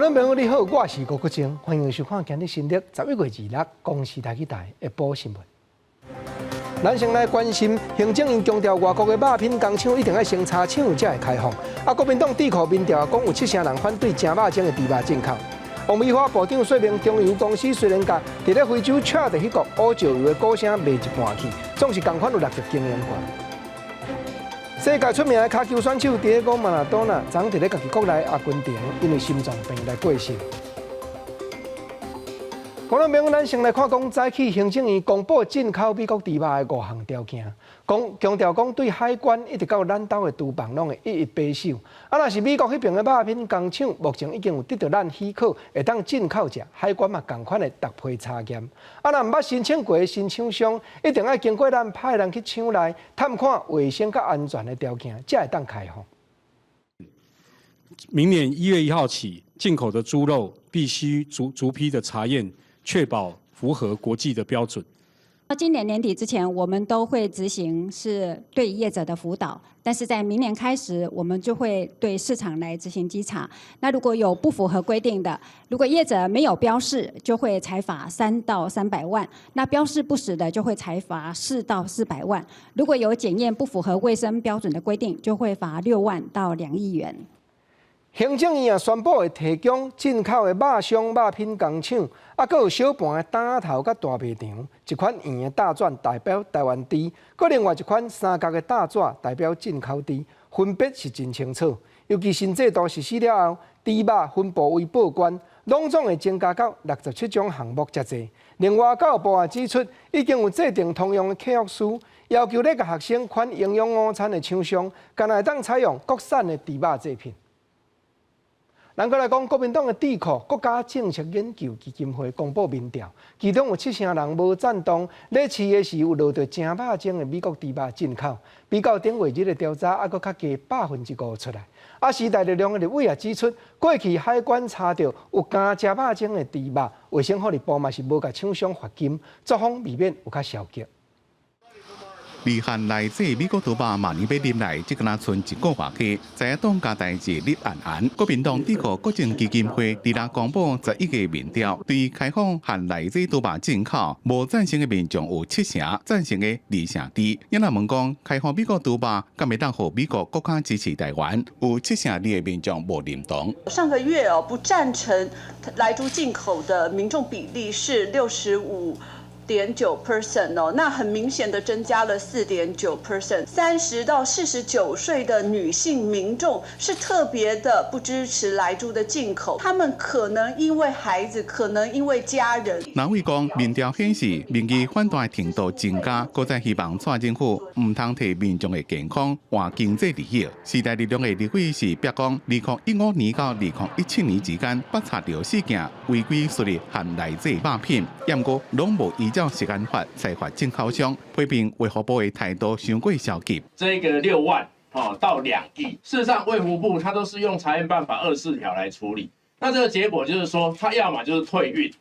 眾朋友你好，我是郭國正，歡迎收看今日新曆11月26公視台語台的報新聞。咱先來關心行政院強調，外國的肉品工廠一定愛先查廠才會開放。啊，國民黨智庫民調講有七成人反對食肉精的豬肉進口。王美花部長說明，中油公司雖然共佇咧非洲恰著彼國烏石油的股聲賣一半去，總是仝款有掠著經營權。世界出名的跤球選手迭戈馬拉多納，昨佇咧家己國內阿根廷，因為心臟病來過身。觀眾朋友，咱先來看講，早起行政院公布進口美國豬肉的五項條件，講強調講對海關一直到咱兜的廚房，攏會一一把守。啊，若是美國彼爿的肉品工廠，目前已經有得到咱許可，會當進口食，海關嘛仝款會逐批查驗。啊，若毋捌申請過的新廠商，一定愛經過咱派人去廠內探看衛生佮安全的條件，才會當開放。明年1月1號起，進口的豬肉必須逐逐批的查驗。確保符合國際的標準。那今年年底之前，我們都會執行是對業者的輔導，但是在明年開始，我們就會對市場來執行稽查。那如果有不符合規定的，如果業者沒有標示，就會裁罰3到300萬；那標示不實的，就會裁罰4到400萬。如果有檢驗不符合衛生標準的規定，就會罰6萬到2億元。行政院也宣布會提供進口的肉商、肉品工廠，啊，閣有小盤的擔仔頭佮大賣場，一款圓的大紙代表台灣豬，閣另外一款三角的大紙代表進口豬，分別是真清楚。尤其新制度實施了後，豬肉分部位報關，攏總會增加到67種項目遮濟。另外，教育部也指出，已經有制定通用的契約書，要求咧共學生款營養午餐的廠商，干焦會當採用國產的豬肉製品。咱閣來講，國民黨的智庫國家政策研究基金會公布民調，其中有七成人無贊同咧飼的時有落著誠肉精的美國豬肉進口，比較頂月日的調查，猶閣較低5%出來。啊，時代力量的立委也指出，過去海關查著有加食肉精的豬肉，衛生福利部嘛是無共廠商罰金，作風未免有較消極。離限內製美國豬肉明年欲入來，這敢若賰一個外幾，在野黨共代誌立暗暗。國民黨智庫國政基金會二六公布11個民調，對開放限內製豬肉進口，無贊成的民眾有七成，贊成的二成二。因若問講開放美國豬肉，敢會當予美國閣較支持台灣？有七成二的民眾無認同。上個月哦，不贊成萊豬進口的民眾比例是65.9% 哦，那很明顯的增加了4.9%。30到49歲的女性民眾是特別的不支持萊豬的進口，他們可能因為孩子，可能因為家人。藍委講，民調顯示民意反彈程度增加，閣再希望蔡政府毋通提民眾的健康換經濟利益。時代力量的立委是表講，2015年到2017年之間，捌查著四件違規輸入含萊劑肉品，毋過攏無依照食安法裁罰進口商，批評衛福部的態度傷過消極。這個6萬到2億，事實上衛福部他都是用查驗辦法24條來處理，那這個結果就是說，他要麼就是退運，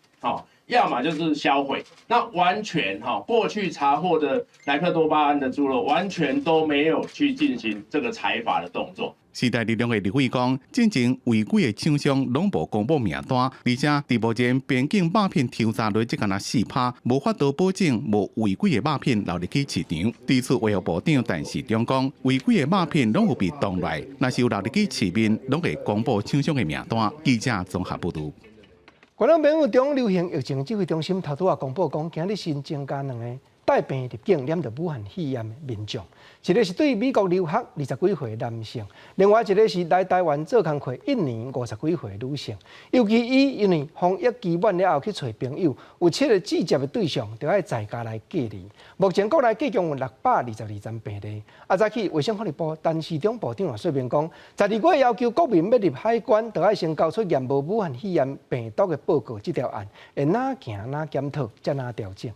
要麼就是銷毀，那完全過去查獲的萊克多巴胺的豬肉，完全都沒有去進行這個裁罰的動作。時代力量的立委講，進前違規的廠商攏無公布名單，而且佇目前邊境肉品抽查率只干焦4趴，無法度保證無違規的肉品流入去市場。對此，衛福部長陳時中講，違規的肉品攏有被擋來，若是有流入去市面，攏會公布廠商的名單。記者綜合報導。觀眾朋友，中央流行疫情指揮中心頭拄仔公布講，今日新增加兩个帶病入境染著武漢肺炎的民眾，一个是對美國留學二十幾歲男性，另外一个是來台灣做工課一年50幾歲女性。尤其伊因為防疫期滿了後去揣朋友，有七个直接的對象，著愛在家來隔離。目前國內計共有622站病例。啊，早起衛生福利部陳時中部長也說明講，12月要求國民欲入海關，著愛先交出驗無武漢肺炎病毒的報告，這條案會哪行哪檢討，才哪調整。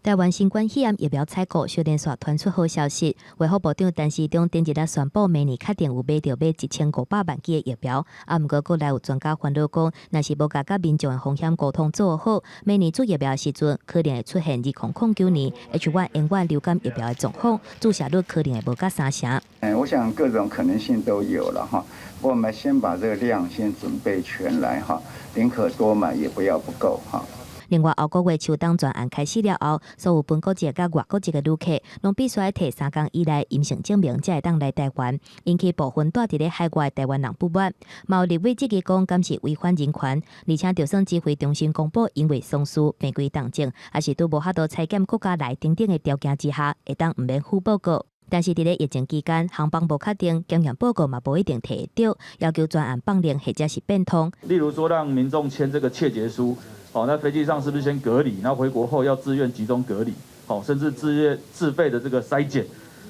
台灣新冠肺炎疫苗採購小連續傳出好消息，衛福部長陳時中頂日仔宣布，明年確定有買著買1500萬劑的疫苗。啊，毋過國內有專家煩惱講，若是無共佮民眾的風險溝通做好，明年注疫苗的時陣，可能會出現2009年 H1N1 流感疫苗的狀況，注射率可能會無佮三成。嗯，我想各種可能性都有了哈。我們先把這個量先準備全來哈，寧可多買也不要不夠哈。另外，後個月秋冬專案開始了後，所有本國籍佮外國籍的旅客，攏必須愛提3工以內陰性證明，才會當來台灣。引起部分蹛佇咧海外台灣人不滿。嘛有立委質疑講，敢是違反人權？而且，就算指揮中心公布因為喪事、病危重症，抑是拄無法度採檢閣加來等等的條件之下，會當毋免附報告。但是佇咧疫情期間，航班無確定，檢驗報告嘛無一定提會著，要求專案放令或者是變通。例如說，讓民眾簽這個切結書。哦，那飛機上是不是先隔離？然後回國後要自願集中隔離？哦，甚至自願自費的這個篩檢，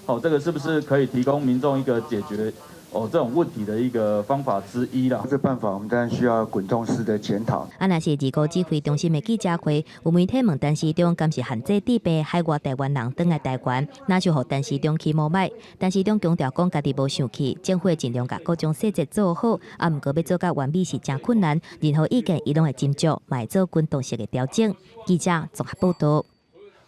哦，這個是不是可以提供民眾一個解決哦這種問題的一個方法之一啦？這辦法我們當然需要滾動式的檢討。啊，若是二五指揮中心的記者會，有媒體問陳時中，敢是限制治病海外台灣人轉來台灣，若是予陳時中起毛䆀？陳時中強調講，家己無生氣，政府會盡量共各種細節做好，啊，毋過欲做甲完美是誠困難，任何意見伊攏會斟酌，嘛會做滾動式的調整。記者綜合報道。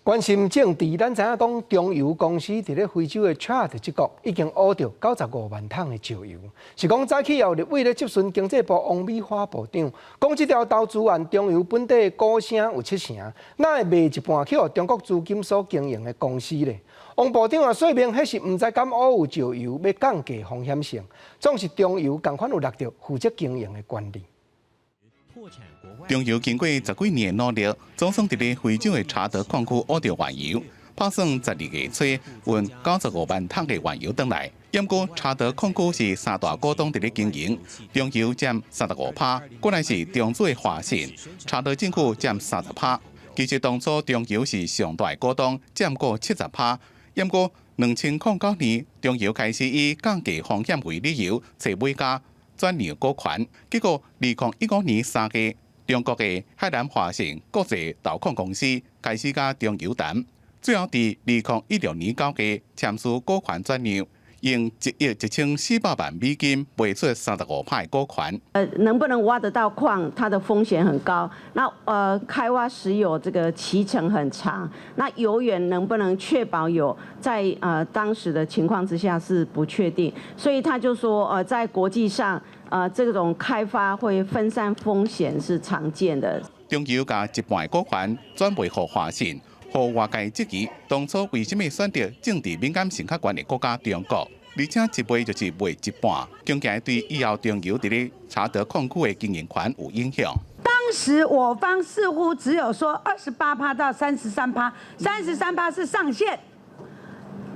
關心政治，咱知影講中油公司佇咧非洲的查德這國已經挖著95萬桶的石油。是講早起有立委咧質詢經濟部王美花部長，講這條投資案中油本底股聲有七成，哪會賣一半去予中國資金所經營的公司咧？王部長也說明，彼是毋知敢挖有石油，欲降低風險性，總是中油仝款有掠著負責經營的權利。中油經過十幾年的努力，總算佇咧非洲的查德礦區挖著原油，拍算12月初運95萬桶的原油轉來。毋過查德礦區是三大股東佇咧經營，中油佔35%，過來是中資的華信，查德政府佔30%。其實當初中油是上大股東，佔過70%。毋過2009年，中油開始以降低風險為理由，揣買家轉讓股權，結果2015年3月，中國的海南華信國際投礦公司開始佮中油談，最後佇2016年9月簽署股權轉讓，用1億1400萬美金賣出35%的股權。能不能挖得到礦，它的風險很高。那開挖石油這個期程很長，那油源能不能確保有在當時的情況之下是不確定，所以他就說在國際上這種開發會分散風險是常見的。中油共一半股權轉賣予華信，予外界質疑當初為啥物選擇政治敏感性較懸的國家中國？而且一賣就是賣一半，恐驚對以後中油佇咧查德礦區的經營權有影響。當時我方似乎只有說28趴到三十三趴，三十三趴是上限。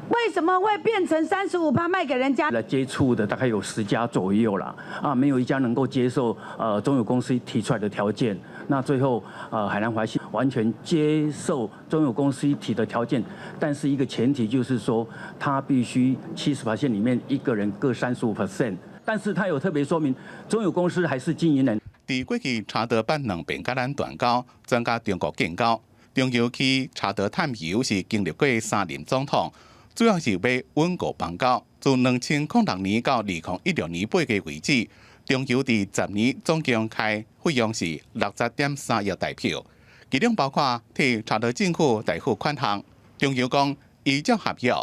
為什麼會變成35趴賣給人家？來接觸的大概有10家左右啦，啊，沒有一家能夠接受中油公司提出來的條件。那最後海南華信完全接受中油公司提的條件，但是一個前提就是說，他必須70% 裡面一個人各35%，但是他有特別說明，中油公司還是經營人。佇過去查德辦兩遍佮咱斷交，轉佮中國建交，中油去查德探油是經歷過三任總統。主要是欲穩固邦交。自2006年到2016年8月為止，中油佇10年總共開費用是60.3億台票，其中包括替查德政府代付款項。中油講，依照合約，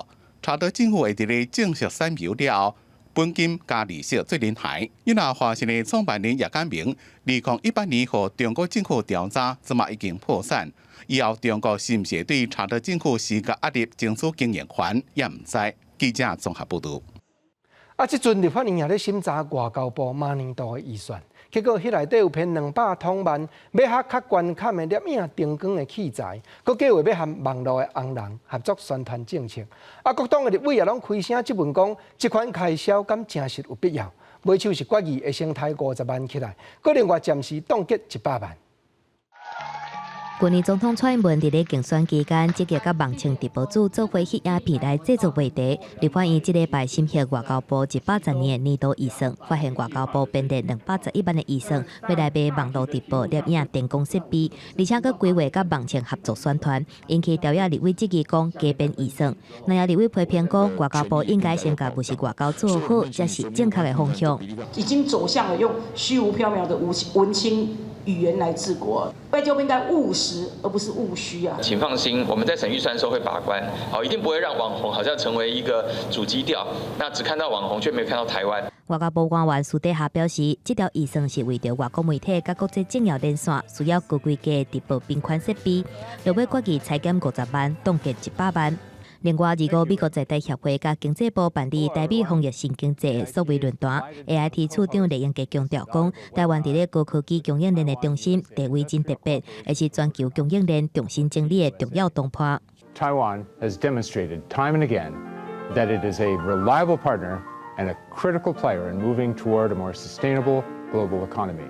查德政府會佇咧正式產油了後，本金佮利息做陣還。因為華信的創辦人葉簡明，2018年予中國政府調查，這馬已經破產。以後中國是毋是會對查德政府施加壓力，爭取經營權，也毋知。記者綜合報導。啊，這陣立法院也咧審查外交部明年度的預算，結果彼內底有編200通萬，買較較懸坎的攝影燈光的器材，閣計劃欲和網路的紅人合作宣傳政策。啊，各黨的立委也攏開聲質問講，這款開銷敢誠實有必要？尾手是決議會先刣50萬起來，閣另外暫時凍結100萬。去年總統蔡英文佇咧競選期間，積極佮網穿直播主做伙翕影片來製作話題。立法院這禮拜審核外交部110年的年度預算，發現外交部編列211萬的預算，欲來買網路直播、攝影、電工設備，而且閣規劃佮網穿合作宣傳，引起朝野立委質疑講加編預算。藍營立委批評講，外交部應該先共務實外交做好，才是正確的方向。已經走向了用虛無縹緲的文青語言來治國，外交部應該務實，而不是務虛啊！請放心，我們在審預算的時候會把關，好，一定不會讓網紅好像成為一個主基調，那只看到網紅，卻沒有看到台灣。外交部官員私底下表示，這條預算是為著外國媒體佮國際政要連線需要高規格直播頻寬設備，落尾決議裁減50萬，凍結100萬。另外，25美國在台協會佮經濟部辦理台美防疫新經濟數位論壇，AIT 處長酈英傑強調講，台灣佇咧高科技供應鏈的中心地位真特別，會是全球供應鏈重新整理的重要動伴。 Taiwan has demonstrated time and again that it is a reliable partner and a critical player in moving toward a more sustainable global economy.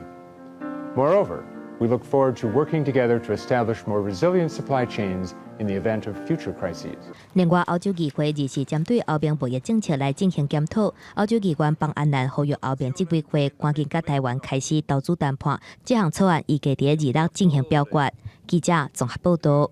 Moreover, we look forward to working together to establish more resilient supply chains in the event of future crises. 另外，歐洲議會二是針對歐盟貿易政策來進行檢討。歐洲議員邦安蘭呼籲歐盟執委會趕緊佮台灣開始投資談判。這項草案預計佇26進行表決。記者綜合報道。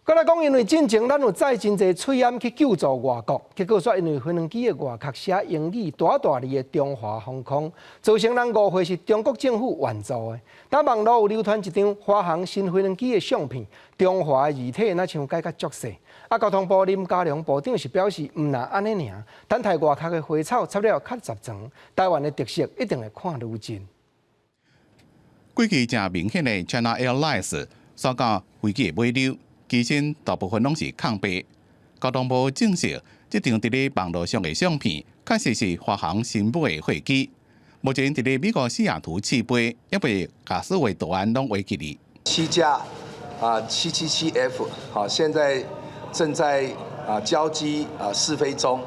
閣來講，因為進前咱有載真濟喙罨去救助外國，結果煞因為飛機的外殼寫英語大大字的中華航空，造成人誤會是中國政府援助的。但網路有流傳一張華航新飛機的相片，中華的字體若像改甲足細。啊，交通部林佳龍部長是表示，毋但按呢爾，等待外殼的花草插了較十全，台灣的特色一定會看愈真。過去誠明顯的 China Airlines 煞到飛機的尾溜。機身大部分攏是空白。交通部證實，這張佇咧網路上的相片，確實是華航新買的貨機。目前佇咧美國西雅圖試飛，猶未共所有圖案攏畫起來。七架啊，777F，好，現在正在啊交機啊試飛中。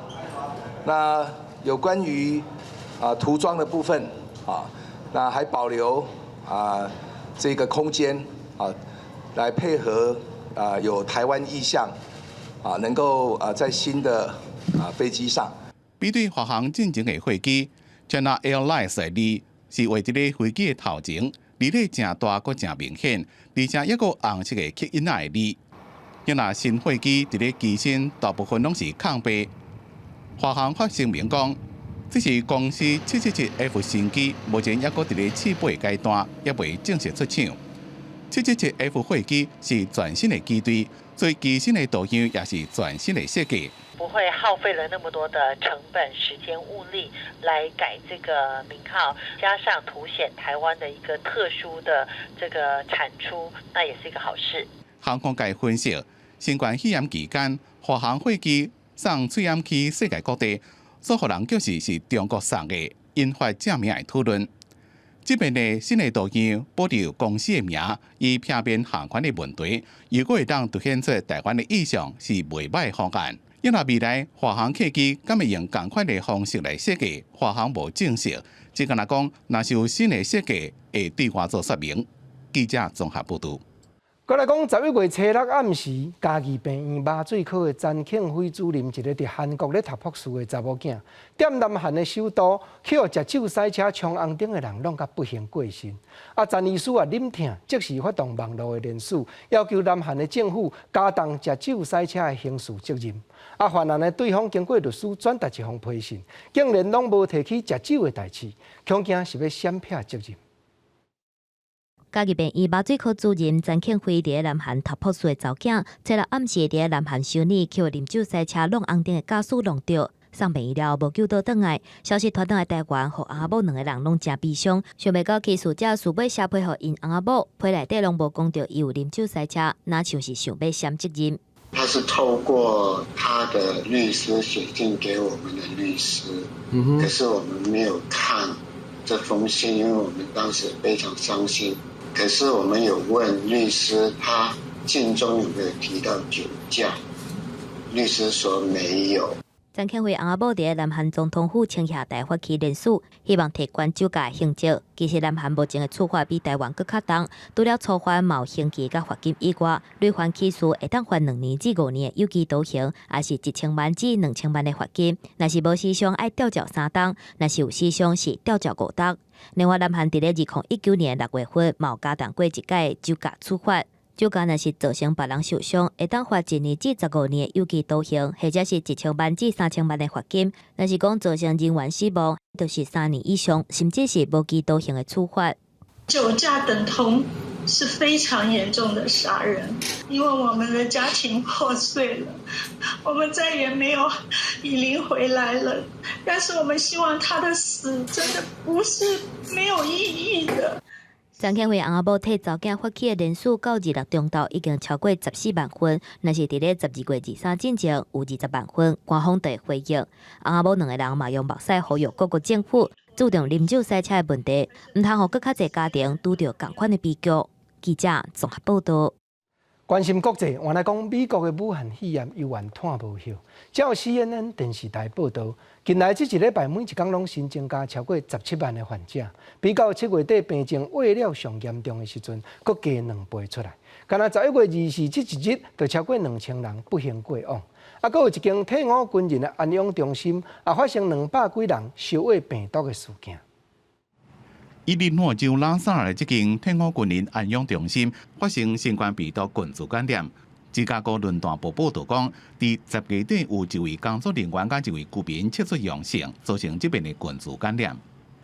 那有關於啊塗裝的部分啊，那還保留啊這個空間啊，來配合。啊，有台灣意象，啊，能夠啊在新的啊飛機上。比對華航進前的貨機，China Airlines 的字是畫佇咧飛機的頭前，字體誠大閣誠明顯，而且猶閣紅色的刻印仔的字。若新貨機佇咧機身大部分攏是空白。華航發聲明講，這是公司777F 新機，目前猶閣佇咧試飛階段，猶未正式出廠。777F 貨機是全新的機隊，所以機身的圖樣也是全新的設計。不會耗費了那麼多的成本、時間、物力來改這個名號，加上凸顯台灣的一個特殊的這個產出，那也是一個好事。航空界分析，新冠肺炎期間，華航貨機送喙罨去世界各地，煞予人叫是是中國送的，引發正面的討論。這邊的新的圖樣保留公司的名，以避免共款的問題。如果會當凸顯出台灣的意象，是袂䆀方案。因為未來華航客機敢會用仝款的方式來設計，華航無證實。只敢若講，若是有新的設計，會對外做說明。記者綜合報導。閣來講，11月初六暗時，嘉義病院麻醉科的詹慶輝主任，一个佇韓國咧讀博士的查某囝，踮南韓的首都，去予食酒駛車衝紅燈的人弄甲不幸過身。啊，詹醫師啊忍疼，即時發動網路的聯署，要求南韓的政府加重食酒駛車的刑事責任。啊，犯案的對方經過律師轉達一封批信，竟然攏無提起食酒的代誌，恐驚是欲閃避責任。嘉義病院麻醉科主任詹慶輝佇南韓讀博士的查某囝，初六暗時佇南韓首爾去予啉酒駛車挵紅燈的駕駛挵著，送病院了後無救倒轉來。消息傳轉來台灣，予翁仔某兩个人攏誠悲傷。想袂到起訴者事尾寫批予𪜶翁仔某，批內底攏無講著伊有啉酒駛車，若像是想欲閃責任。他是透過他的律師寫信給我們的律師，可是我們沒有看這封信，因為我們當時非常傷心。可是我們有問律師，他信中有沒有提到酒駕？律師說沒有。曾慶惠翁仔某佇南韓總統府青霞台發起聯署，希望提懸酒駕刑責。其實南韓目前的處罰比台灣閣較重，除了初犯嘛有刑期佮罰金以外，累犯起訴會當判2年至5年的有期徒刑，抑是1000萬至2000萬的罰金。若是無死傷，愛吊腳3冬；若是有死傷，是吊腳5冬。另外，南韓佇咧2019年6月份嘛有加重過一屆酒駕處罰。酒駕若是造成別人受傷，會當罰1年至15年的有期徒刑，或者是1000萬至3000萬的罰金；若是講造成人員死亡，就是3年以上，甚至是無期徒刑的處罰。酒駕等同是非常嚴重的殺人，因為我們的家庭破碎了，我們再也沒有以琳回來了。但是我們希望他的死真的不是沒有意義的。曾慶惠翁仔某替查某囝發起的聯署，到26中晝已經超過14萬份。若是佇咧12月23進前有20萬份，官方就會回應。翁仔某兩个人嘛用目屎呼籲各國政府注重啉酒駛車的問題，毋通予閣較濟家庭拄著仝款的悲劇。記者綜合報導。關心國際，換來講美國的武漢肺炎猶原湠無歇。照 CNN 電視台報導，近來這一禮拜每一工攏新增加超過17萬的患者，比較7月底病情未了上嚴重的時陣，閣加2倍出來。干焦11月24這一日，就超過2000人不幸過往。啊，閣有一間退伍軍人的安養中心，也發生200幾人燒穢病毒的事件。伊利諾州拉薩爾這間退伍軍人安養中心發生新冠病毒群組感染。芝加哥論壇報報導講，佇10月底有一位工作人員佮一位居民測出陽性，造成這邊的群組感染。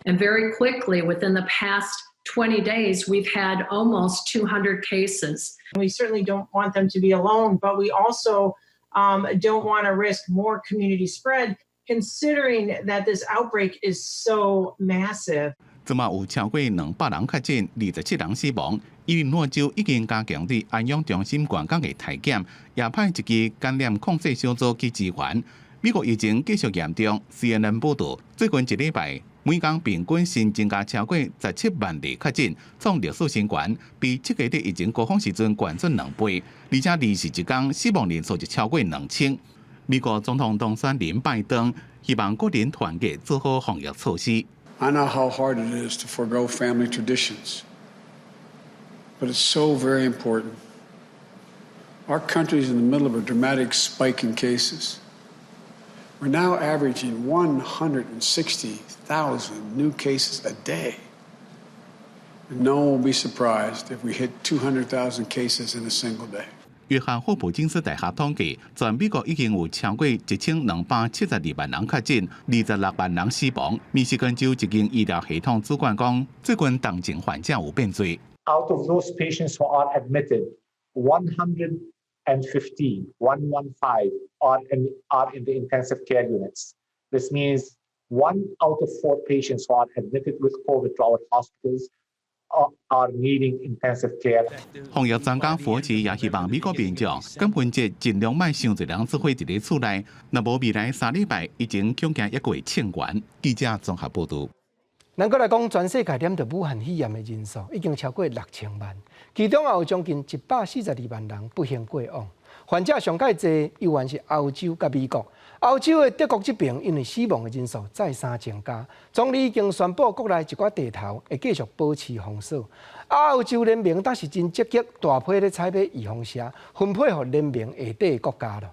And very quickly, within the past 20 days, we've had almost 200 cases. We certainly don't want them to be alone, but we also don't want to risk more community spread, considering that this outbreak is so massive. 這馬有超過200人確診，27人死亡。伊利諾州已經加強對安養中心員工的體檢，也派一支感染控制小組去支援。美國疫情繼續嚴重，CNN 報導，最近一禮拜每工平均新增加超過17萬例確診，創歷史新高，比7月底疫情高峰時陣懸出2倍，而且21工死亡人數就超過2000。美國總統當選人拜登希望國人團結做好防疫措施。 I know how hard it is to forego family traditions, but it's so very important. Our country is in the middle of a dramatic spike in cases. We're now averaging 160,000 new cases a day. And no one will be surprised if we hit 200,000 cases in a single day. 約翰霍普金斯大學統計，全美國已經有超過1272萬人確診，26萬人死亡。密西根州一間醫療系統主管講，最近重症患者有變濟。 Out of those patients who are admitted, 115, 115 are in the intensive care units. This means one out of four patients who are admitted with COVID to our hospitals are needing intensive care. 防疫專家佛奇也希望美國民眾感恩節盡量莫傷濟人做伙佇咧厝內，若無未來3禮拜疫情恐驚猶閣會衝懸。記者綜合報導。咱閣來講，全世界染著武漢肺炎的人數已經超過6000萬，其中也有將近142萬人不幸過往。患者上蓋濟，猶原是歐洲佮美國。歐洲的德國這邊因為死亡的人數再三增加，總理已經宣布國內一寡地頭會繼續保持封鎖。歐洲聯盟倒是真積極，大批咧採買預防射，分配予聯盟下底的國家囉。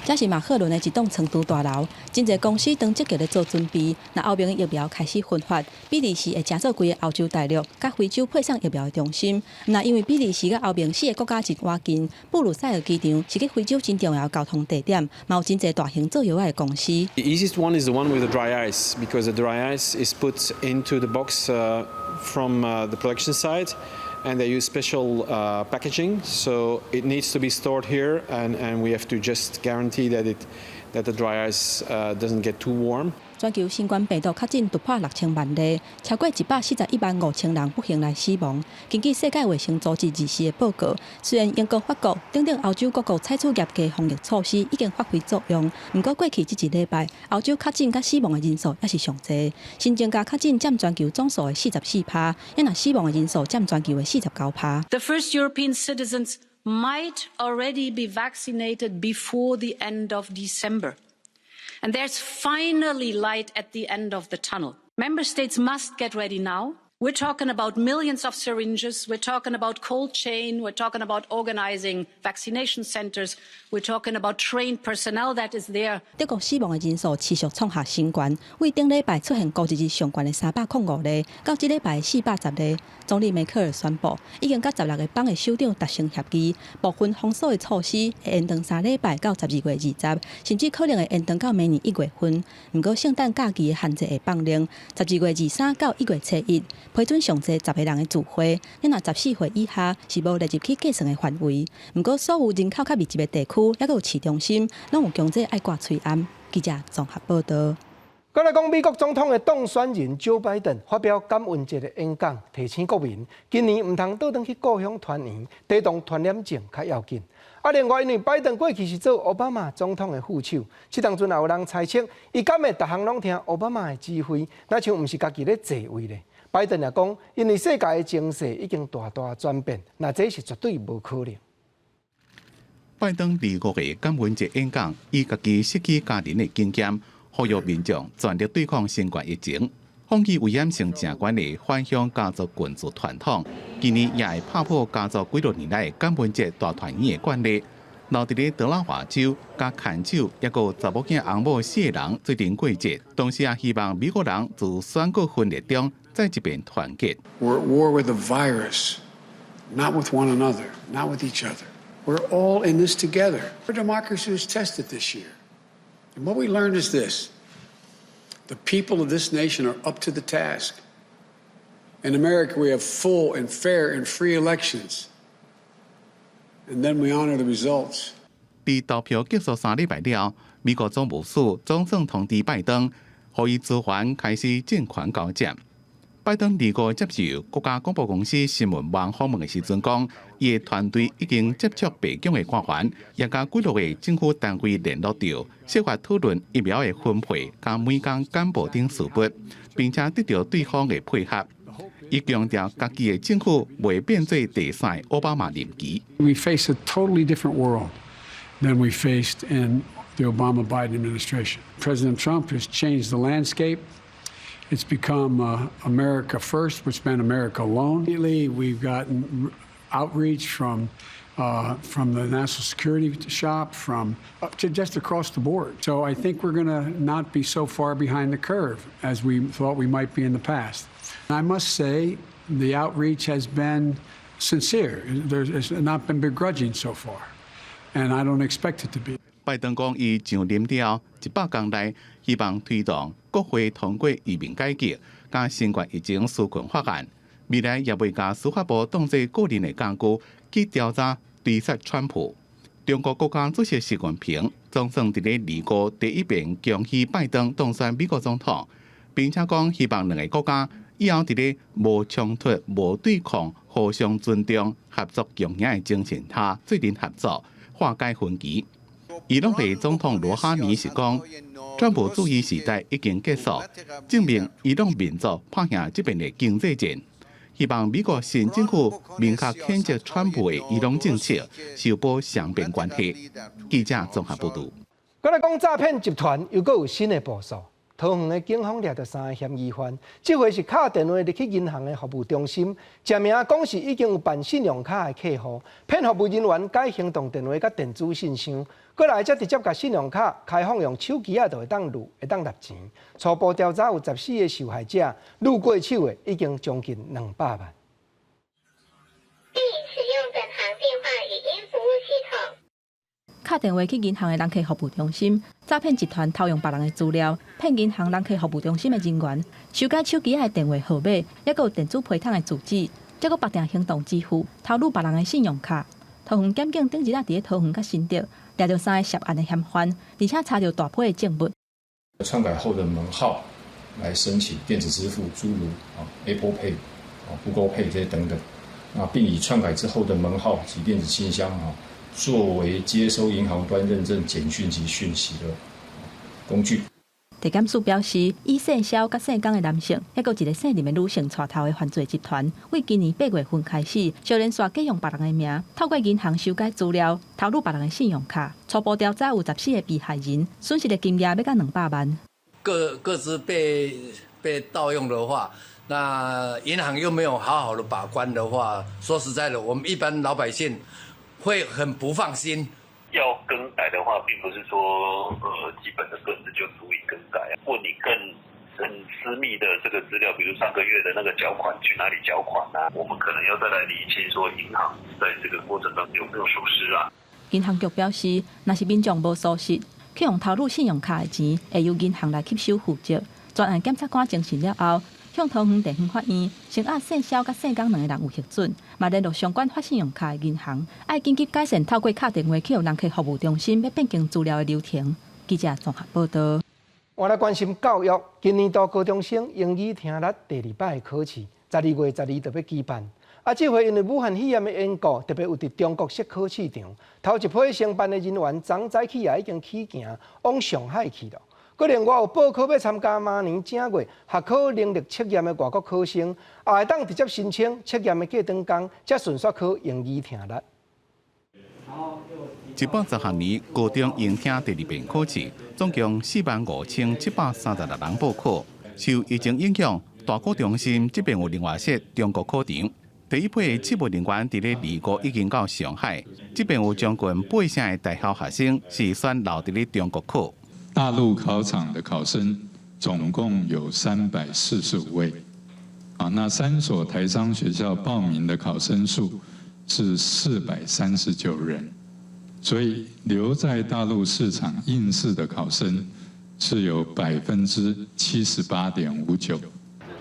這是馬赫倫的一棟倉儲大樓，真濟公司當積極咧做準備。若歐盟的疫苗開始分發，比利時會成做規个歐洲大陸佮非洲配送疫苗的中心。若因為比利時佮歐盟四个國家真倚近，布魯塞爾機場是去非洲真重要的交通地點，嘛有真濟大型做藥仔的公司。 The easiest one is the one with the dry ice because the dry ice is put into the box from the production side, and they use special packaging, so it needs to be stored here, and we have to just guarantee that the dry ice doesn't get too warm. 全球新冠病毒確診突破6000萬例，超過141萬5千人不幸來死亡。根據世界衛生組織24的報告，雖然英國、法國等等歐洲各國採取嚴格防疫措施已經發揮作用，毋過過去這一禮拜，歐洲確診佮死亡的人數猶是上濟，新增加確診佔全球總數的44趴，抑若死亡的人數佔全球的49趴。 The first European citizens might already be vaccinated before the end of December. And there's finally light at the end of the tunnel. Member states must get ready now. We're talking about millions of syringes. We're talking about cold chain. We're talking about organizing vaccination centers. We're talking about trained personnel that is there. 德國死亡的人數持續創下新高，對頂禮拜出現五日日上懸的305例，到這禮拜410例。總理梅克爾宣布，已經佮16個邦的首長達成協議，部分封鎖的措施會延長3禮拜到12月20，甚至可能會延長到明年1月份。毋過聖誕假期的限制會放寬，12月23到1月初1批准上濟10個人的聚會，你若14歲以下是無列入去計算的範圍。毋過所有人口較密集的地區，抑閣有市中心，攏有強制愛掛喙罨。記者綜合報道。閣來講，美國總統的當選人蔣拜登發表感恩節的演講，提醒國民今年毋通倒轉去故鄉團圓，提防傳染症較要緊。啊，另外因為拜登過去是做奧巴馬總統的副手，這當陣也有人猜測，伊敢會逐項攏聽奧巴馬的指揮，若像毋是家己咧坐位咧。拜登也講，因為世界的情勢已經大大轉變，那這是絕對無可能。拜登25的感恩節演講，以家己失去家人的經驗，呼籲民眾全力對抗新冠疫情，放棄危險性誠懸的返鄉家族群聚傳統，今年也會拍破家族幾若年來感恩節大團圓的慣例。留佇咧德拉華州，佮牽手，抑閣查某囝翁某四個人做陣過節，同時也希望美國人自選舉分裂中再一遍團結。 We're at war with a virus, not with one another, not with each other. We're all in this together. Our democracy was tested this year. And what we learned is this: the people of this nation are up to the task. In America, we have full and fair and free elections. And then we honor the results. 佇投票結束3禮拜了，美國總務署總算通知拜登，予伊資源開始政權交接。拜登25接受國家廣播公司新聞網訪問的時陣講，伊的團隊已經接觸白宮的官員，也佮幾落個政府單位聯絡著，設法討論疫苗的分配、佮每工簡報等事務，並且得到對方的配合。伊強調，家己的政府袂變做第三個奧巴馬任期。 We face a totally different world than we faced in the Obama-Biden administration. President Trump has changed the landscape. It's become America first, which meant America alone. Lately, we've gotten outreach from the national security shop, from up to just across the board. So I think we're going to not be so far behind the curve as we thought we might be in the past. And I must say, the outreach has been sincere. There's not been begrudging so far, and I don't expect it to be. 拜登講，伊上任了100工內，希望推動國會通過移民改革，佮新冠疫情紓困法案。未來也袂共司法部當做個人的工具去調查追殺川普。中國國家主席習近平總算佇咧25第一遍恭喜拜登當選美國總統，並且講希望兩个國家以後佇咧無衝突、無對抗、互相尊重、合作共贏的精神下，做陣合作，化解分歧。伊朗的總統羅哈尼是講，川普主義時代已經結束，證明伊朗民族拍贏這遍的經濟戰。希望美國新政府明確譴責川普的伊朗政策，修補雙邊關係。記者綜合報導。閣來講詐騙集團又閣有新的部署。桃園的警方掠著三个嫌疑犯，這回是敲電話入去銀行的服務中心，聲明講是已經有辦信用卡的客戶，騙服務人員改行動電話佮電子信箱，過來才直接共信用卡開放用手機仔就會當錄，會當納錢。初步調查有14個受害者，錄過手的已經將近200萬。歡迎使用本行電話語音服務系統。敲電話去銀行的人客服務中心，詐騙集團偷用別人的資料，騙銀行人客服務中心的人員，修改手機仔的電話號碼，抑閣有電子批統的住址，再閣綁定行動支付，偷錄別人的信用卡。桃園檢警頂日仔佇咧桃園佮新竹，掠著三个涉案的嫌犯，而且查著大批的證物。篡改後的門號來申請電子支付，諸如 Apple Pay、Google Pay 這些等等，啊，並以篡改之後的門號及電子信箱啊，作為接收銀行端認證簡訊及訊息的工具。地檢署表示，以姓蕭佮姓江的男性，抑閣有一个姓林的女性帶頭的犯罪集團，對今年8月份開始，相連續假用別人的名，透過銀行修改資料，偷錄別人的信用卡。初步調查有14個被害人，損失的金額欲到200萬。個資被盜用的話，那銀行又沒有好好的把關的話，說實在的，我們一般老百姓會很不放心。要更改的話，並不是說基本的個資就足以更改。問你更很私密的這個資料，比如上個月的那個繳款去哪裡繳款啊，我們可能要再來釐清，說銀行在這個過程當中有沒有疏失啊。銀行局表示，若是民眾無疏失，去予偷錄信用卡的錢，會由銀行來吸收負責。專案檢察官偵訊了後，向桃園地方法院聲押姓蕭佮姓江兩个人有核准，嘛聯絡相關發信用卡的銀行，愛緊急改善透過敲電話去予人客服務中心欲變更資料的流程。記者綜合報導。我來關心教育，今年度高中生英語聽力第二擺考試，12月12就欲舉辦。啊，這回因為武漢肺炎的緣故，特別有佇中國設考試場，頭一批承辦的人員，昨早起也已經起行往上海去了。閣另外有報考欲參加明年正月學考能力測驗的外國考生，也會當直接申請測驗的隔轉工，才順續考英語聽力。110學年高中英聽第二遍考試，總共45,736人報考。受疫情影響，大考中心這邊有另外設中國考場。第一批測驗人員佇咧25已經到上海，這邊有將近八成的大學學生是選留佇咧中國考。大陸考場的考生總共有345位，啊，那三所台商學校報名的考生數是439人，所以留在大陸市場應試的考生是有78.59%。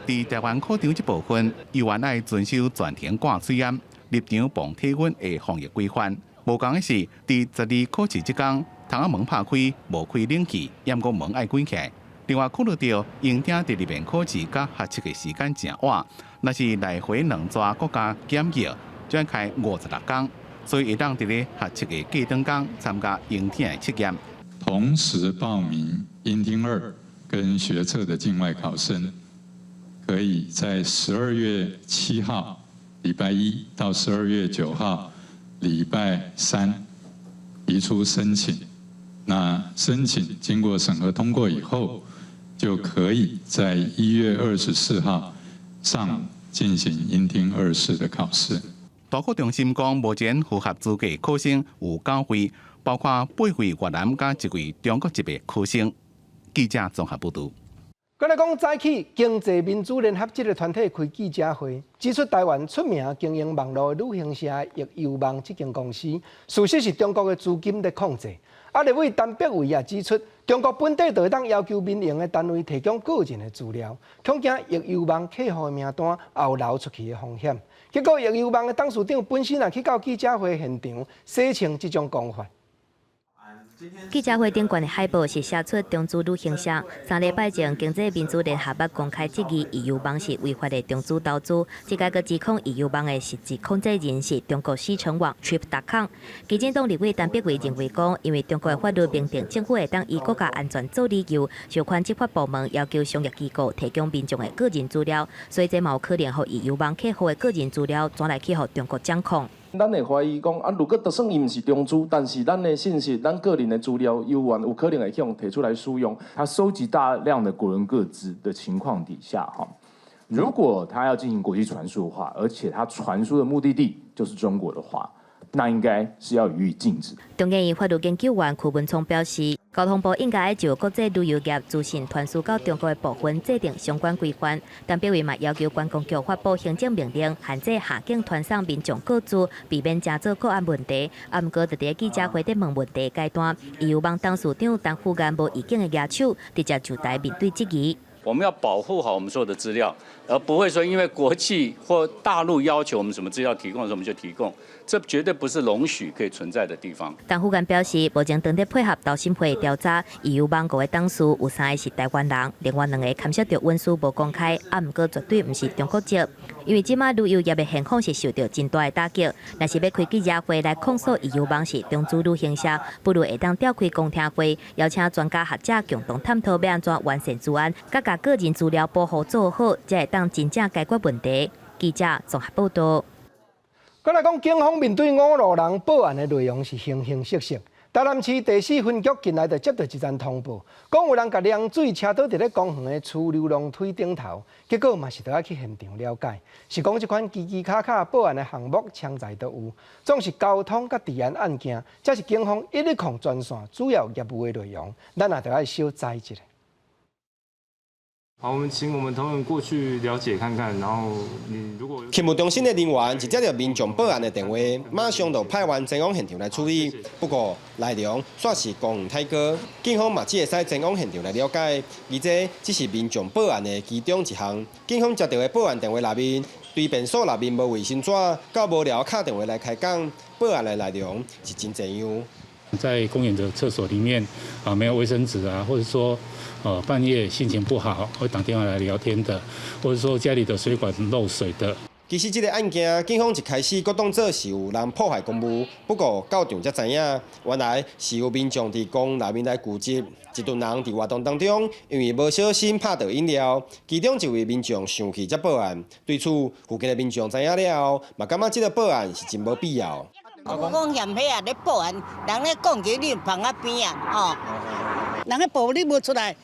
佇台灣考場這部分，猶原愛遵守全程掛喙罨、入場磅體溫的防疫規範。無仝的是，佇12考試這工，窗仔門拍開，無開冷氣，猶閣門愛關起來。另外，考慮到英聽第二遍考試佮學測的時間誠晚，若是來回兩逝閣加檢疫，就愛開56工，所以會當佇咧學測的隔轉工參加英聽的測驗。同時報名英聽二跟學測的境外考生，可以在12月7號禮拜一到12月9號禮拜三提出申請。那申請經過審核通過以後，就可以在1月24號上午進行英聽二試的考試。大考中心講，目前符合資格考生有九位，包括八位越南佮一位中國籍的考生。記者綜合報導。閣來講，早起經濟民主聯合這个團體開記者會，指出台灣出名經營網路旅行社易遊網這間公司，事實是中國的資金咧控制。啊，立委陳柏惟也指出，中國本地就會當要求民營的單位提供個人的資料，恐驚易遊網客戶的名單也有流出去的風險。結果，易遊網的董事長本身也去到記者會現場，洗清這種講法。記者會頂懸的海報是寫出中資旅行社3禮拜前經濟民主聯合捌公開質疑易遊網是違法的中資投資，這擺閣指控易遊網的實際控制人是中國攜程網 Trip.com。基進黨立委陳柏惟認為講，因為中國的法律明定政府會當以國家安全做理由，授權執法部門要求商業機構提供民眾的個人資料，所以這嘛有可能予易遊網客戶的個人資料轉來去予中國掌控。咱會懷疑講，啊，如果就算伊毋是中資，但是咱的信息、咱個人的資料，猶原有可能會去予提出來使用。他收集大量的國人個資的情況底下，哈，如果他要進行國際傳輸的話，而且他傳輸的目的地就是中國的話，那應該是要予以禁止。中研院法律研究員柯文聰表示，交通部應該就國際旅遊業資訊傳輸到中國的部分制定相關規範，陳柏惟嘛要求觀光局發布行政命令，限制下境傳送民眾個資，避免成做國安問題。啊，毋過佇佇記者會咧問問題階段，易遊網董事長陳富安無意見的舉手，直接就台面對質疑。我們要保護好我們所有的資料，而不會說因為國際或大陸要求我們什麼資料提供的時候，我們就提供，這絕對不是容許可以存在的地方。陳富安表示，目前正佇配合投審會調查，易遊網五个董事有三個是台灣人，另外兩個牽涉著隱私無公開，啊，毋過絕對毋是中國籍。因為這擺旅遊業的現況是受著真大的打擊，若是欲開記者會來控訴易遊網是中資旅行社，不如會當召開公聽會，邀請專家學者共同探討欲按怎完善資安，佮共個人資料保護做好，才會當真正解決問題。記者綜合報道。閣來講，警方面對五路人報案的內容是形形色色。台南市第四分局近來就接到一則通報，講有人共涼水車倒佇咧公園的儲留浪腿頂頭，結果嘛是著愛去現場了解，是講這款支支卡卡報案的項目，常在都有，總是交通佮治安案件，這是警方110專線主要業務的內容，咱也著愛小知一下。好，我們請我們同仁過去了解看看，然後你如果勤務中心的人員一接到民眾報案的電話，馬上就派員前往現場來處理。不過內容煞是公園太高，警方嘛只會使前往現場來了解。而這只是民眾報案的其中一項。警方接到的報案電話內面，對便所內面無衛生紙，到無聊敲電話來開講，報案的內容是真濟樣。在公園的廁所裡面啊，沒有衛生紙啊，或者說，半夜心情不好會打電話來聊天的，或者說家裡的水管漏水的。其實這個案件，警方一開始閣當做是有人破壞公物，不過到場才知影，原來是有民眾佇公園內面來聚集，一群人佇活動當中，因為無小心拍倒飲料，其中一位民眾生氣才報案。對此，附近的民眾知影了後，嘛感覺這個報案是真無必要。我講嫌彼啊咧報案，人咧講起你放仔邊啊，吼，人咧報你無出來，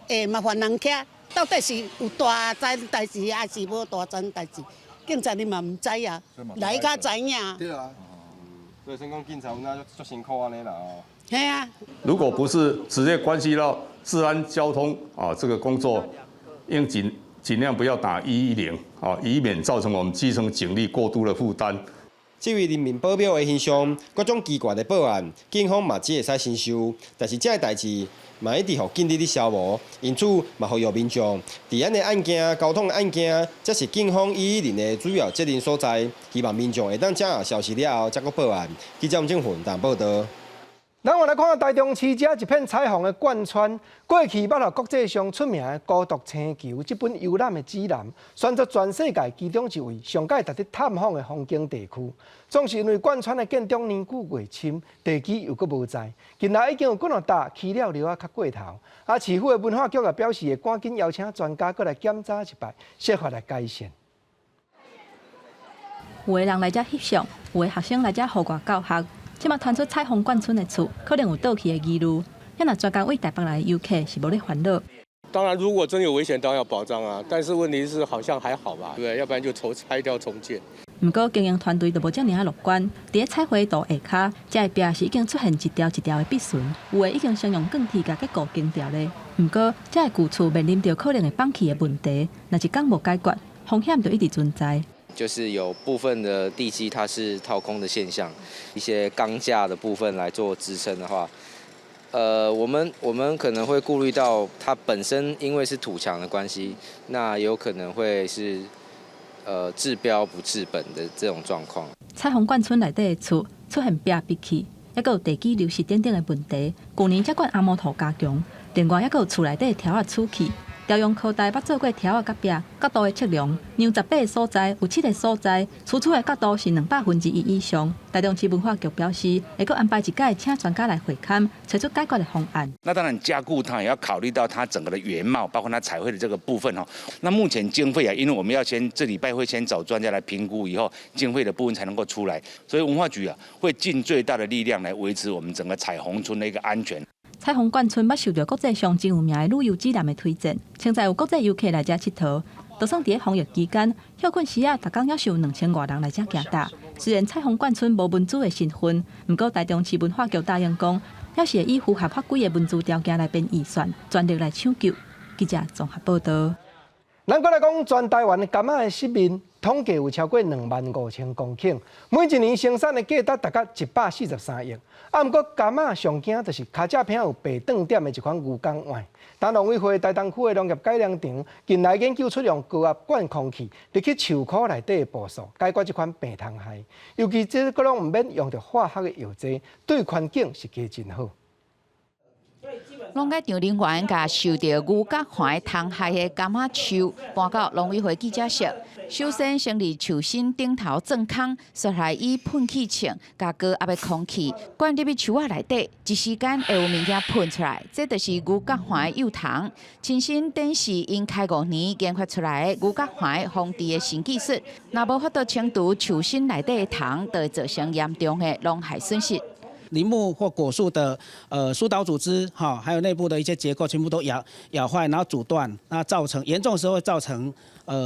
會麻煩人徛，到底是有大件代誌，抑是無大件代誌？警察你嘛毋知啊，來才知影。對啊，所以先講警察有哪足辛苦按呢啦哦。係啊。如果不是直接關係到治安交通啊，這個工作應盡量不要打110啊，以免造成我們基層警力過度的負擔。這位人民保鏢的形象，各種奇怪的報案，警方嘛只會使承受。但是這个代誌嘛一直予警力咧消磨，因此嘛呼籲民眾，治安的案件、交通的案件，才是警方110的主要責任所在。希望民眾會當遮消息了後，才閣報案。記者吳正雲台報道。咱來看台中市遮一片彩虹的貫穿，過去捌予國際上出名的《孤獨星球》這本遊覽的指南，選做全世界其中一位上蓋值得探訪的風景地區。總是因為貫村的建築年久月深，地基又閣無在，近來已經有幾若搭起了樓仔較過頭。啊，市府的文化局也表示會趕緊邀請專家閣來檢查一擺，設法來改善。有的人來遮翕相，有的學生來遮戶外教學。這馬傳出彩虹貫村的厝可能有倒去的疑慮，遐若專工對台北來的遊客是無咧煩惱。當然，如果真有危險，當然要保障啊。但是問題是，好像還好吧，對不對？要不然就重拆掉重建。毋過經營團隊就無遮爾仔樂觀。佇咧彩繪圖下跤，遮的壁是已經出現一條一條的筆痕，有的已經先用鋼鐵共結構釘牢咧。毋過，遮的舊厝面臨著可能會崩去的問題，若一工無解決，風險就一直存在。就是有部分的地基它是掏空的現象，一些鋼架的部分來做支撐的話，我們可能會顧慮到它本身因為是土牆的關係，那有可能會是治標不治本的這種狀況。彩虹貫村內底的厝出現壁壁去，抑閣有地基流失等等的問題。舊年才灌紅毛土加強，另外抑閣有厝內底柱仔出去。朝陽科大捌做過柱仔佮壁角度的測量，量18個所在，有七個所在，出厝的角度是1/200以上。台中市文化局表示，會閣安排一屆請專家來會勘，提出解決的方案。那當然加固它也要考慮到它整個的原貌，包括它彩繪的這個部分哦。那目前經費啊，因為我們要先這禮拜會先找專家來評估，以後經費的部分才能夠出來。所以文化局啊，會盡最大的力量來維持我們整個彩虹村的一個安全。彩虹貫村捌受著國際上真有名的旅遊指南的推薦，稱讚有國際遊客來遮𨑨迌。就算佇咧防疫期間，歇睏時仔，逐工猶是有2000外人來遮行踏。雖然彩虹貫村無文資的身份，毋過台中市文化局答應講，猶是會以符合法規的文資條件來編預算，全力來搶救。記者綜合報道。咱閣來講，全台灣柑仔的失面。統計有超過25,000公頃，每一年生產的價值達到143億。啊，毋過柑仔上驚就是跤脊坪有白斷點的一款牛角蕈。但農委會台東區的農業改良場近來研究出用高壓灌空氣入去樹箍內底的步數，解決這款病蟲害。尤其這個攏毋免用著化學的藥劑，對環境是加真好。農改場人員共受著牛角蕈蟲害的柑仔樹搬到農委會記者室，首先先佇樹身頂頭鑽空，紲來以噴氣槍共高壓的空氣灌入去樹仔內底，一時間會有物件噴出來，這就是牛角蕈幼蟲。親身展示𪜶開5年研發出來的牛角蕈防治的新技術，若無法度清除樹身內底的蟲，就會造成嚴重的農害損失。林木或果樹的疏導組織哈，還有內部的一些結構，全部都咬咬壞，然後阻斷，那造成嚴重的時候會造成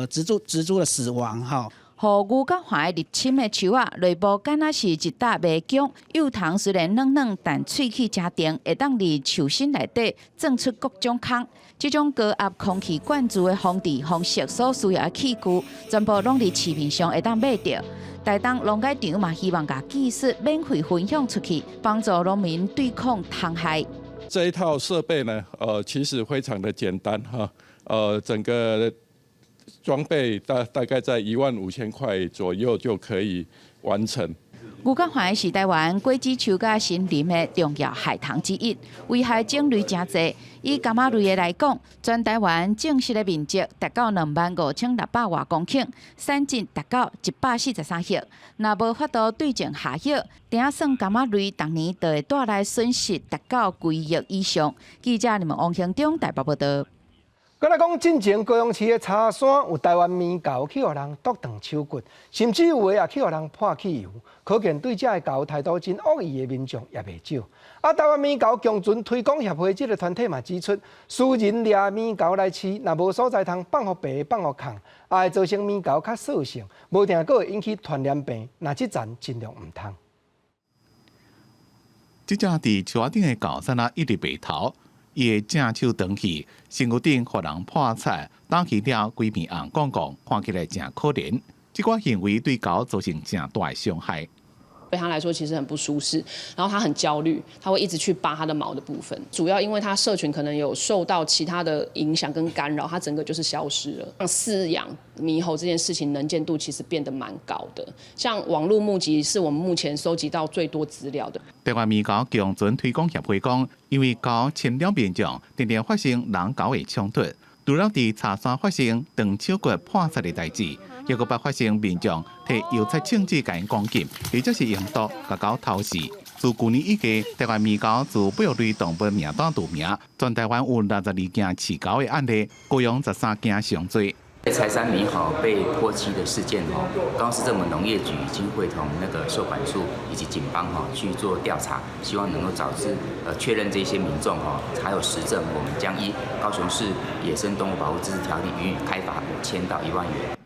植株的死亡哈。予牛角蕈入侵的樹仔，內部敢若是一疊迷宮，幼蟲雖然軟軟，但喙齒誠長，會當佇樹身內底鑽出各種空。這種高壓空氣灌注的防治方式所需要的器具，全部攏佇市面上會當買著。台東農改場嘛，希望共技術免費分享出去，幫助農民對抗蟲害。這一套設備呢，其實非常的簡單哈，整個裝備大概在15,000塊左右就可以完成。牛角蕈是台灣果子樹佮森林的重要害蟲之一，危害種類誠濟。以柑仔類的來講，全台灣種植的面積達到25,600外公頃，產值達到143億。若無法度對症下藥，定算柑仔類逐年就會帶來損失達到幾億以上。記者你們王興中台北報道。閣來講，進前高雄市的柴山有台灣獼猴去予人剁斷手骨，甚至有的也去予人潑汽油，可見對這个猴態度真惡意的民眾也袂少。啊，台灣獼猴共存推廣協會這個團體嘛指出，私人掠獼猴來飼，若無所在通放予白放予空，也會造成獼猴較獸性，無定閣會引起傳染病。若這層盡量毋通。這隻佇樹仔頂的猴仔一直袂逃。伊的正手斷去，身軀頂予人破擦，打起了規片紅摃摃，看起來誠可憐。這款行為對猴造成誠大的傷害。對他來說其實很不舒適，然後他很焦慮，他會一直去拔他的毛的部分。主要因為他社群可能有受到其他的影響跟干擾，他整個就是消失了。像飼養獼猴這件事情，能見度其實變得蠻高的。像網絡募集是我們目前收集到最多資料的。台灣獼猴共存推廣協會講，因為猴侵擾民眾，常常發生人猴的衝突，除了佇柴山發生斷手骨破擦的代誌，抑閣捌發生民眾提油漆槍支共𪜶攻擊，或者是用刀共猴偷襲。自舊年以來，台灣獼猴自保育類動物名單除名，全台灣有62件飼猴的案例，高雄13件上濟。柴山獼猴被潑漆的事件，吼，高雄市政府農業局已經會同那個獸管處以及警方，吼去做調查，希望能夠早日確認這些民眾，吼還有實證，我們將依高雄市野生動物保護自治條例予以開罰5,000到10,000元。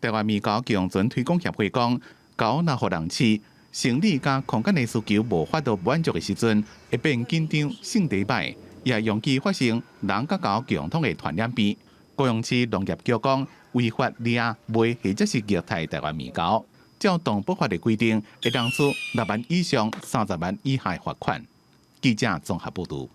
台灣獼猴共存推廣協會講，猴若予人飼，生理佮空間的需求無法度滿足的時陣，會變緊張、性地䆀，也容易發生人佮猴共通的傳染病。高雄市農業局講，違法掠賣或者是虐待台灣獼猴，照動保法的規定，會當處6萬以上30萬以下罰款。記者綜合報導。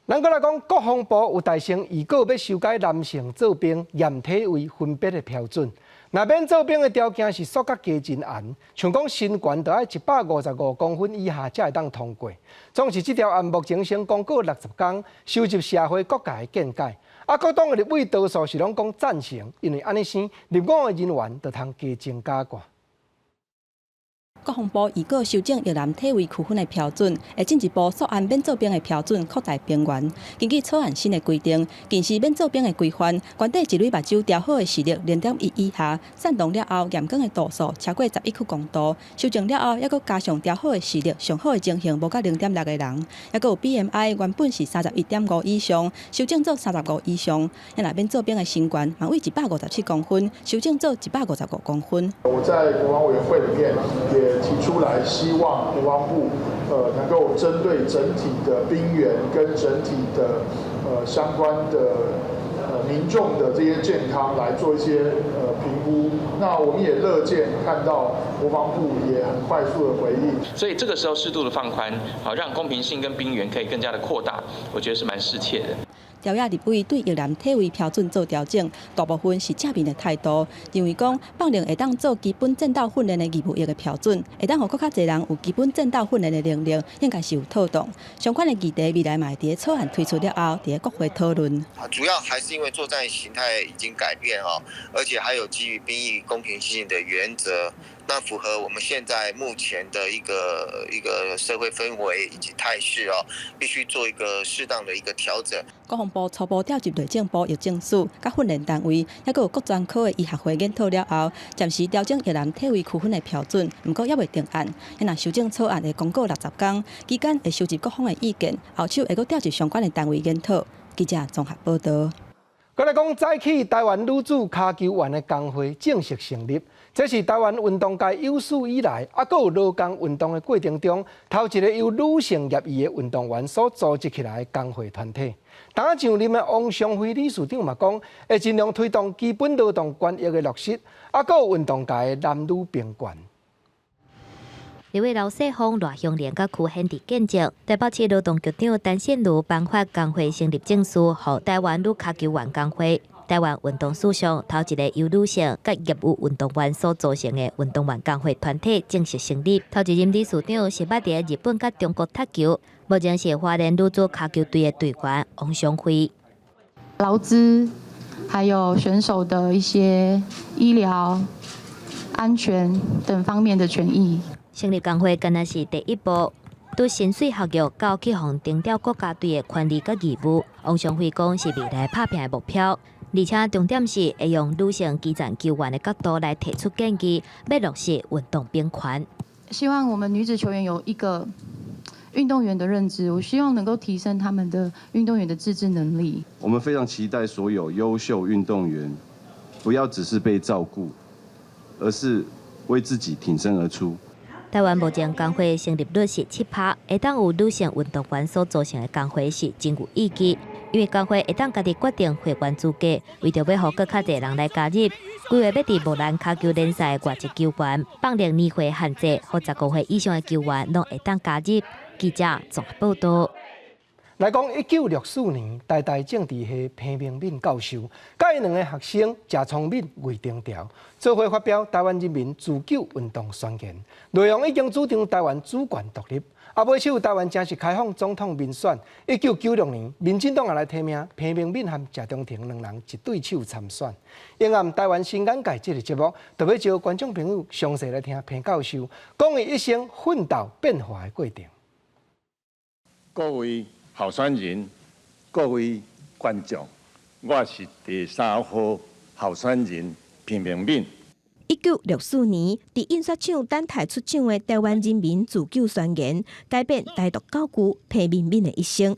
咱閣來講，國防部有大成預告欲修改男性做兵驗體位分別的標準。若免做兵的條件是縮較加真嚴，像講身懸著愛155公分以下才會當通過。總是這條案目前先公告60工，收集社會各界的見解。啊，各黨的立委多數是攏講贊成，因為按呢生入伍的人員就通加增加掛。國防部預告修正役男體位區分的標準，會進一步縮按免做兵的標準擴大兵源。根據草案新的規定，近視免做兵的規範，懸底一蕊目睭調好的視力0.1以下，散瞳了後驗光的度數超過11屈光度，修正了後，抑閣加上調好的視力上好的情形無到0.6的人，抑閣有 BMI 原本是31.5以上，修正做35以上。若免做兵的身懸，嘛為157公分，修正做155公分。我在國防委員會裡面也提出來，希望國防部能夠針對整體的兵員跟整體的相關的民眾的這些健康來做一些評估。那我們也樂見看到國防部也很快速的回應。所以這個時候適度的放寬，好讓公平性跟兵源可以更加的擴大，我覺得是蠻適切的。朝野立委對役男體位標準做調整，大部分是正面的態度，認為講放任會當做基本戰鬥訓練的義務役的標準，會當予閣較濟人有基本戰鬥訓練的能力，應該是有妥當。相關的議題未來嘛會佇草案推出了後，佇國會討論。主要還是因為作戰形態已經改變哦，而且還有基於兵役公平性的原則，那符合我們現在目前的一個社會氛圍以及態勢哦，必須做一個適當的一個調整。國防部初步調集內政部、役政署、佮訓練單位，猶閣有各專科的醫學會研討了後，暫時調整役男體位區分的標準，毋過猶未定案。若修正草案會公告60天，期間會收集各方的意見，後續會閣調集相關的單位研討。記者綜合報道。閣來講，早起台灣女子跤球員的工會正式成立，這是台灣運動界有史以來，猶閣有勞工運動的過程中，頭一個由女性業餘的運動員所組織起來的工會團體。剛上任的王雙輝理事長嘛講，會盡量推動基本勞動權益的落實，猶閣有運動界的男女平權。立委劉世鋒、賴香伶佮區賢佇見證，台北市勞動局長陳憲如頒發工會成立證書，予台灣女跤球員工會。台灣運動史上頭一個由女性佮業餘運動員所組成的運動員工會團體正式成立。頭一任理事長是捌佇日本佮中國踢球，目前是花蓮女子跤球隊的隊員王雙輝。勞資還有選手的一些醫療、安全等方面的權益。成立工會敢若是第一步，對薪水合約到去予徵調國家隊的權利佮義務，王雙輝講是未來拍拚的目標，而且重點是會用女性基層球員的角度來提出建議，欲落實運動平權。希望我們女子球員有一個運動員的認知，我希望能夠提升他們的運動員的自制能力。我們非常期待所有優秀運動員，不要只是被照顧，而是為自己挺身而出。台灣目前工會成立率是7%，會當有女性運動員所組成的工會是真有意義，因為工會會當家己決定會員資格，為著欲予閣較濟人來加入，規劃欲佇木蘭跤球聯賽的外籍球員放寬年歲限制，予15歲以上的球員攏會當加入。記者綜合報道。來講，1964年，台大政治系彭明敏教授，佮伊兩个學生謝聰敏、魏廷朝，做伙發表《台灣人民自救運動宣言》，內容已經主張台灣主權獨立。啊，尾手台灣正式開放總統民選。1996年，民進黨也來提名彭明敏和謝長廷兩人一對手參選。影暗台灣新眼界這个節目，特別招觀眾朋友詳細來聽彭教授講伊一生奮鬥變化的過程。各位候選人，各位觀眾，我是第三號候選人彭明敏。1964年，佇印刷廠等待出廠的《台灣人民自救宣言》，改變台獨教父彭明敏的一生。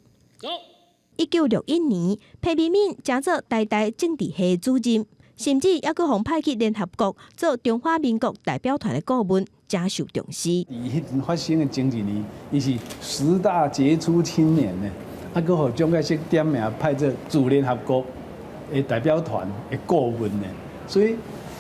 1961年，彭明敏成做台大政治系主任，甚至猶閣予派去聯合國做中華民國代表團的顧問，誠受重視。佇彼陣發生的前一年，伊是十大傑出青年呢，啊，閣予蔣介石點名派做駐聯合國的代表團的顧問呢，所以。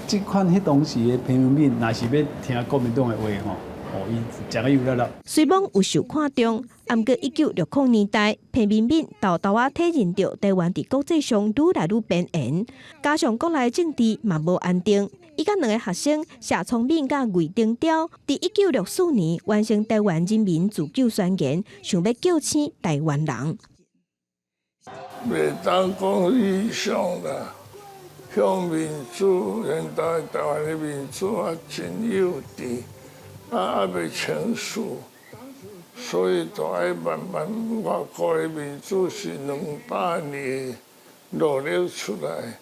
這款彼當時的彭明敏，若是欲聽國民黨的話吼，哦，伊誠有力啦。雖罔有受看重，毋過1960年代，彭明敏沓沓仔體認著台灣佇國際上愈來愈邊緣，加上國內政治嘛無安定，伊佮兩個學生謝聰敏佮魏廷朝，佇1964年完成台灣人民自救宣言，想欲叫醒台灣人。袂當講理想啦。向民主，現代台灣的民主啊，真幼稚，啊，猶未成熟，所以都愛慢慢。外國的民主是200年努力出來。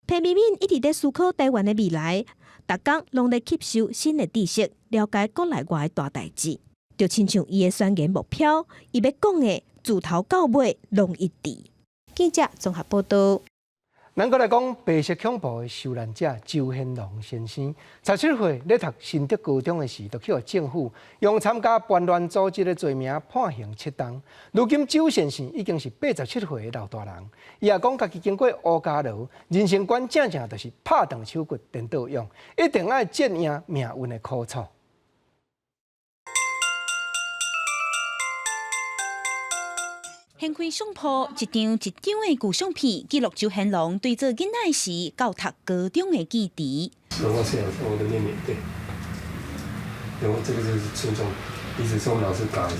彭明敏一直佇思考台灣的未來，逐工攏咧吸收新的知識，了解國內外的大代誌。就親像伊的宣言目標，伊欲講的自頭到尾攏一致。記者綜合報道。咱閣來講白色恐怖的受難者周顯龍先生，17歲咧讀新竹高中的時，就去予政府用參加叛亂組織的罪名判刑7冬。如今周先生已經是87歲的老大人，伊也講家己經過烏家樓，人生觀正正就是拍斷手骨顛倒勇，一定愛戰贏命運的苦楚。掀開相簿，一張一張的舊相片，記錄周顯龍對做囡仔時到讀高中的記憶。然後是我的妹妹，對。然後這個就是村長，一直是我們老師教的。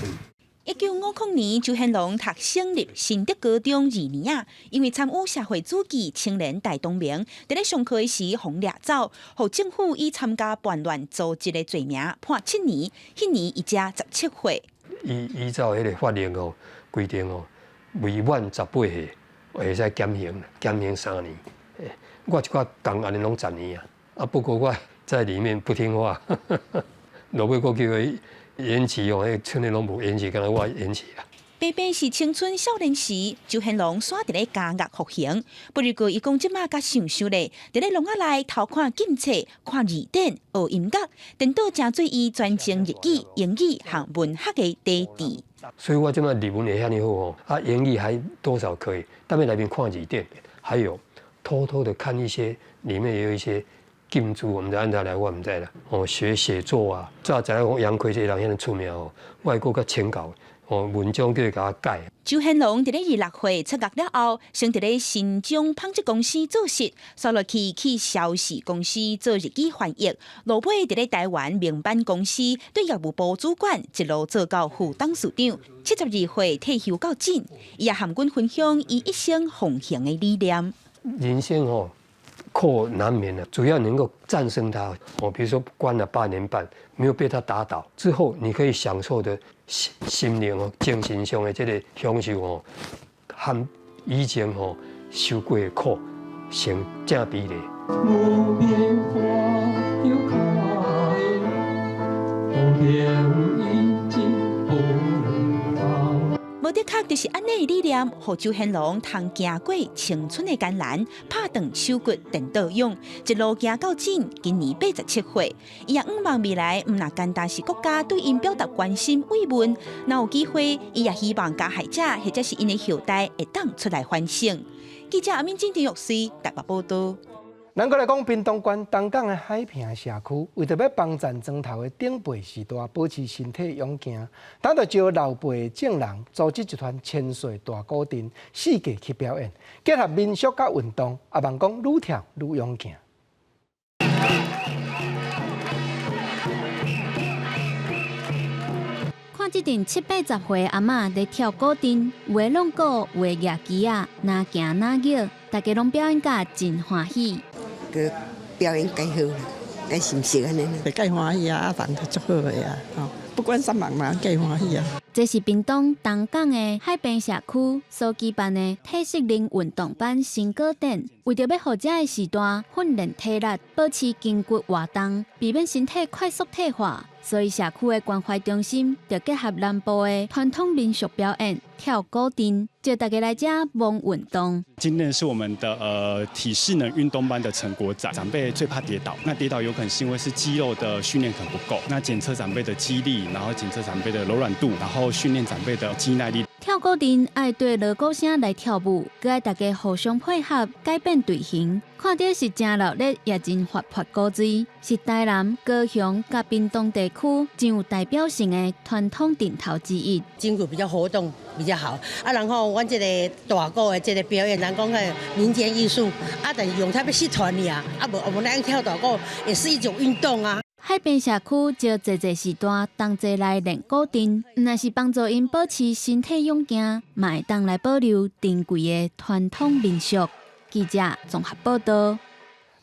1950年，周顯龍讀省立新竹高中二年仔，因為參與社會主義青年大同盟，佇咧上課的時予掠走，予政府以參加叛亂組織的罪名判7年。彼年伊才17歲。依照彼个法令哦規定哦，未滿18歲會使減刑，減刑3年。我這寡共按呢攏10年啊，啊不過我在裡面不聽話，落尾閣叫伊延期哦，彼村裡攏無延期，敢若我延期啦。白白是青春少年時，周顯龍煞佇咧監獄服刑。不過伊講這馬較想想咧，佇咧籠仔內偷看禁冊、看字典、學音樂，顛倒成做伊專精日語、英語和文學的底子。所以我這馬日文會遐爾好哦，啊英語還多少可以，但佇內面看字典，還有偷偷的看一些裡面也有一些禁書，我們按怎來我毋知啦。哦，學寫作啊，早知影講楊奎這個人遐爾出名哦，我會閣較請教。哦，文章叫伊共我改。周顯龍佇咧26歲出獄了後，先佇咧新中紡織公司做事，煞落去去邵氏公司做日語翻譯，落尾佇咧台灣名版公司對業務部主管，一路做到副董事長。72歲退休到今，伊也和阮分享伊一生奉行的理念。人生哦，苦難免啊，主要能夠戰勝它。哦，比如說關了8年半，沒有被他打倒之後，你可以享受的心靈哦、精神上的這個享受哦，和以前哦受過的苦成正比例。木棉花又開，紅遍已經不無的確就是按呢的理念，予周顯龍通行過青春的艱難，拍斷手骨顛倒勇，一路行到今，今年87歲。伊也向望未來，毋若單單是國家對𪜶表達關心慰問，若有機會，伊也希望加害者或者是𪜶的後代會當出來反省。記者阿敏金田玉穗台北報道。咱閣來講屏東縣東港的海坪社區，為著欲幫贊莊頭的長輩序大保持身體勇健，當就招老輩的眾人組織一團千歲大鼓陣，四界去表演，結合民俗佮運動，也望講愈跳愈勇健。看這陣七八十歲阿嬤佇跳鼓陣，有的攏鼓，有的舉旗仔，若行若搖，大家攏表演甲真歡喜。閣表演蓋好啦，蓋心適按呢。會蓋歡喜啊，啊人就足好的啊，吼，不管啥物嘛，蓋歡喜啊。這是屏東東港的海濱社區所舉辦的體適能運動班成果展，為著欲予遮的序大訓練體力，保持筋骨活動，避免身體快速退化，所以社區的關懷中心就結合南部的傳統民俗表演，跳鼓陣，招大家來遮摸運動。今天是我們的體適能運動班的成果展，長輩最怕跌倒，那跌倒有可能是因為是肌肉的訓練可能不夠，那檢測長輩的肌力，然後檢測長輩的柔軟度，然後訓練長輩的肌耐力。跳鼓陣愛對鑼鼓聲來跳舞，閣愛大家互相配合，改變隊形，看著是誠熱鬧，也真活潑古錐，是台南、高雄佮屏東地區真有代表性的傳統陣頭之一。筋骨比較活動比較好啊，然後阮這個大鼓的這個表演，人講個民間藝術啊，但是用它欲失傳去啊，啊無我們來跳大鼓也是一種運動啊。海濱社區招濟濟序大同齊來練鼓陣，毋但是幫助𪜶保持身體勇健，嘛會當來保留珍貴的傳統民俗。記者綜合報道。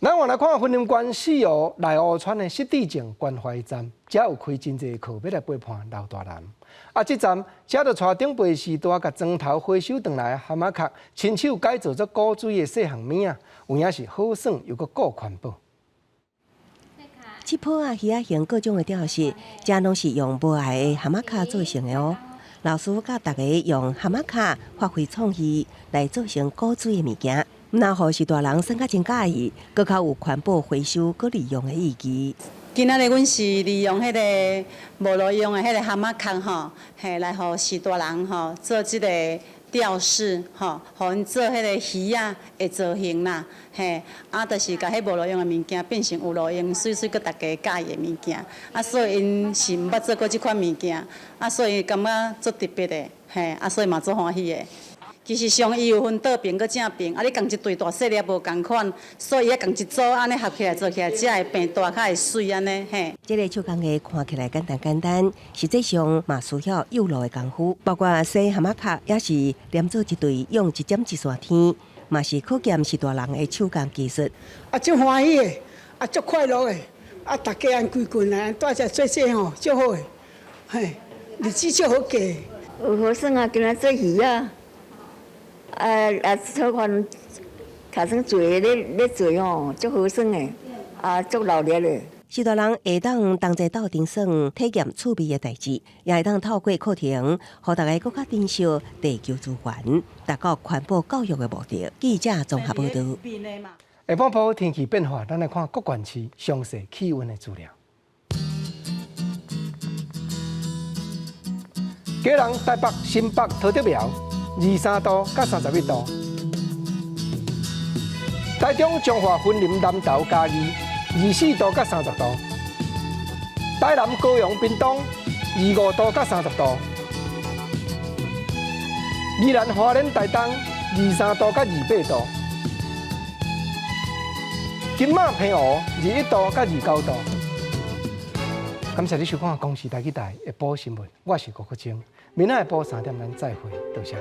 咱換來看雲林縣四湖內湖村的失智症關懷站，遮有開真濟課，欲來陪伴老大人。啊，這站遮就帶長輩序大共莊頭回收轉來的蚶仔殼，親手改造做古錐的細項物仔，有影是好耍又閣顧環保。這鋪仔魚仔形各種的吊飾，遮攏是用無愛的蚶仔殼做成的哦。老師教大家用蚶仔殼發揮創意來做成古錐的物件。毋但予序大人耍甲真佮意，閣較有環保回收閣利用的意義。今仔日阮是利用彼个無路用的彼个蚶仔殼吼，嘿，來予序大人吼做這个吊飾吼，予𪜶做彼个魚仔的造型啦，嘿，啊，就是共彼無路用的物件變成有路用、媠媠閣大家佮意的物件，啊，所以𪜶是毋捌做過這款物件，啊，所以感覺足特別的，嘿，啊，所以嘛足歡喜的。其實上伊有分倒爿閣正爿，啊，你仝一對大細粒無仝款，所以愛仝一組按呢合起來做起來，才會變大較會媠按呢嘿。這个手工藝看起來簡單簡單，實際上嘛需要幼腦的功夫，包括洗蚶仔殼，也是連做一對用一針一線天，嘛是考驗序大人的手工技術。啊，足歡喜的，啊，足快樂的，啊，大家按規群來蹛遮做這吼，足好的，嘿，日子足好過。有好耍啊，今仔做魚仔。啊啊！炒飯卡算做咧咧做吼，足好耍的，啊，足熱鬧的。序大人會當同齊鬥陣耍體驗趣味的代誌，也會當透過課程，予大家閣較珍惜地球資源，達到環保教育的目的。記者綜合報導。下半晡天氣變化，咱來看各縣市詳細氣溫的資料。基隆、台北、新北、桃竹苗。23度到31度，台中彰化、雲林、南投、嘉義，24度到30度，台南、高雄、屏東，25度到30度，宜蘭、花蓮、台東，23度到28度，金馬、澎湖，21度到29度。感謝你收看《公視台語台》下晡新聞，我是郭國清，明仔下晡3點咱再會，多謝。